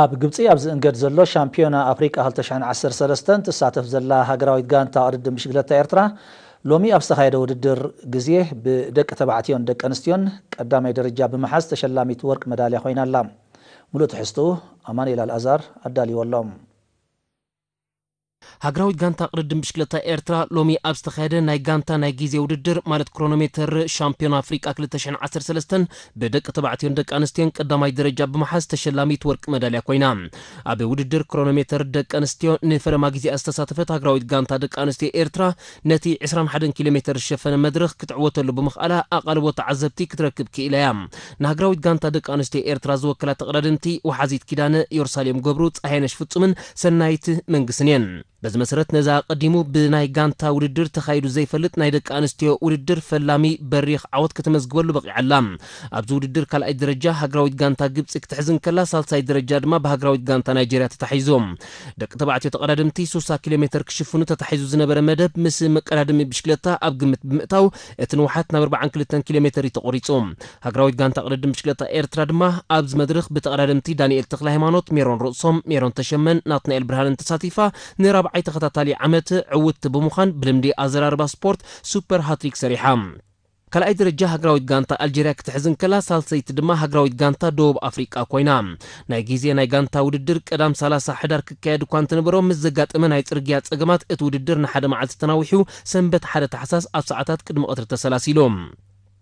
ኣብ ግብጺ ኣብ ዝእንገድ ዘሎ ሻምፒዮና ኣፍሪቃ ክልተ ሽሕን ዓሰርተ ሰለስተን ትሳተፍ ዘላ ሃገራዊት ጋንታ ቅድድም ብሽግለታ ኤርትራ፣ ሎሚ ኣብ ዝተኻየደ ውድድር ግዜ ብደቂ ተባዕትዮን ደቂ ኣንስትዮን ቀዳማይ ደረጃ ብምሓዝ ተሸላሚት ወርቂ መዳልያ ኮይና ኣላ። ሙሉእ ትሕዝትኡ ኣማኑኤል ኣልኣዛር ኣዳልይዎ ኣሎ። ሃገራዊት ጋንታ ቅድድም ብሽክለታ ኤርትራ ሎሚ ኣብ ዝተኻየደ ናይ ጋንታ ናይ ግዜ ውድድር፣ ማለት ክሮኖሜተር፣ ሻምፒዮን ኣፍሪቃ ክልተ ሽሕን ዓሰርተ ሰለስተን ብደቂ ተባዕትዮን ደቂ ኣንስትዮን ቀዳማይ ደረጃ ብምሓዝ ተሸላሚት ወርቂ መዳልያ ኮይና። ኣብ ውድድር ክሮኖሜተር ደቂ ኣንስትዮ ንፈለማ ግዜኣ ዝተሳተፈት ሃገራዊት ጋንታ ደቂ ኣንስትዮ ኤርትራ፣ ነቲ ዕስራን ሓደን ኪሎ ሜተር ዝሸፈነ መድረኽ ክትዕወተሉ ብምኽኣላ፣ ኣቓልቦ ተዓዘብቲ ክትረክብ ክኢላ እያ። ንሃገራዊት ጋንታ ደቂ ኣንስትዮ ኤርትራ ዝወክላ ተቐዳደምቲ፣ ወሓዚት ኪዳነ፣ ዮርሳሌም ገብሩ፣ ጸሃየነሽ ፍጹምን ሰናይት መንግስን እየን። በዚ መሰረት፣ ነዛ ኣቐዲሙ ብናይ ጋንታ ውድድር ተኻይዱ ዘይፈልጥ ናይ ደቂ ኣንስትዮ ውድድር ፈላሚ በሪኽ ዓወት ከተመዝግበሉ በቒዓ ኣላ። ኣብዚ ውድድር ካልኣይ ደረጃ ሃገራዊት ጋንታ ግብጺ ክትሕዝ እንከላ፣ ሳልሳይ ደረጃ ድማ ብሃገራዊት ጋንታ ናይጄርያ ተታሒዙ። ደቂ ተባዕትዮ ተቐዳደምቲ ሱሳ ኪሎ ሜተር ክሽፍኑ ተታሒዙ ዝነበረ መደብ፣ ምስ መቀዳደሚ ብሽክለታ ኣብ ግምት ብምእታው፣ እቲ ንውሓት ናብ ኣርባዓን ክልተን ኪሎ ሜተር እዩ ተቖሪጹ። ሃገራዊት ጋንታ ቅድድም ብሽክለታ ኤርትራ ድማ ኣብዚ መድረኽ ብተቐዳደምቲ ዳንኤል ተኽለሃይማኖት፣ ሜሮን ርእሶም፣ ሜሮን ተሸመን ናትናኤል ብርሃንን ተሳቲፋ ንራብዓይ ተኸታታሊ ዓመት ዕውትቲ ብምዃን ብልምዲ ኣዘራርባ ስፖርት ሱፐር ሃትሪክ ሰሪሓ። ካልኣይ ደረጃ ሃገራዊት ጋንታ ኣልጀርያ ክትሕዝ እንከላ፣ ሳልሰይቲ ድማ ሃገራዊት ጋንታ ደቡብ ኣፍሪቃ ኮይና። ናይ ግዜ ናይ ጋንታ ውድድር ቀዳም ሰላሳ ሕዳር ክካየድ እኳ እንተነበሮ፣ ምስ ዘጋጠመ ናይ ጽርግያ ጸገማት እቲ ውድድር ንሓደ መዓልቲ ተናዊሑ፣ ሰንበት ሓደ ታሕሳስ ኣብ ሰዓታት ቅድሚ ቀትሪ ተሰላሲሉ።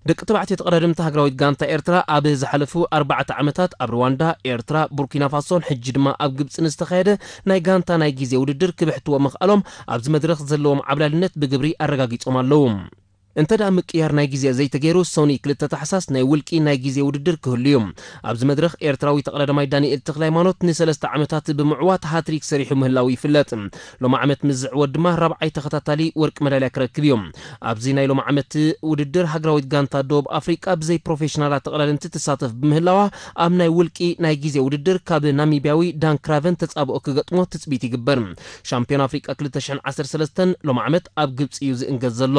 ደቂ ተባዕትዮ ተቐዳደምቲ ሃገራዊት ጋንታ ኤርትራ ኣብ ዝሓለፉ ኣርባዕተ ዓመታት ኣብ ሩዋንዳ፣ ኤርትራ፣ ቡርኪና ፋሶን ሕጂ ድማ ኣብ ግብጺ ንዝተኻየደ ናይ ጋንታ ናይ ግዜ ውድድር ክብሕትዎ ምኽኣሎም፣ ኣብዚ መድረኽ ዘለዎም ዓብላልነት ብግብሪ ኣረጋጊጾም ኣለዉ። እንተ ደኣ ምቅያር ናይ ግዜ ዘይተገይሩ፣ ሶኒ ክልተ ታሕሳስ ናይ ውልቂ ናይ ግዜ ውድድር ክህሉ እዩ። ኣብዚ መድረኽ ኤርትራዊ ተቐዳዳማይ ዳንኤል ተኽለሃይማኖት ንሰለስተ ዓመታት ብምዕዋት ሃትሪክ ሰሪሑ ምህላው ይፍለጥ። ሎሚ ዓመት ምስ ዝዕወት ድማ ራብዓይ ተኸታታሊ ወርቂ መዳልያ ክረክብ እዩ። ኣብዚ ናይ ሎሚ ዓመት ውድድር ሃገራዊት ጋንታ ደቡብ ኣፍሪቃ ብዘይ ፕሮፌሽናላት ተቐዳደምቲ ትሳተፍ ብምህላዋ፣ ኣብ ናይ ውልቂ ናይ ግዜ ውድድር ካብ ናሚብያዊ ዳን ክራቨን ተጻብኦ ክገጥሞ ትጽቢት ይግበር። ሻምፒዮን ኣፍሪቃ ክልተ ሽሕን ዓሰርተ ሰለስተን ሎሚ ዓመት ኣብ ግብጺ እዩ ዝእንገድ ዘሎ።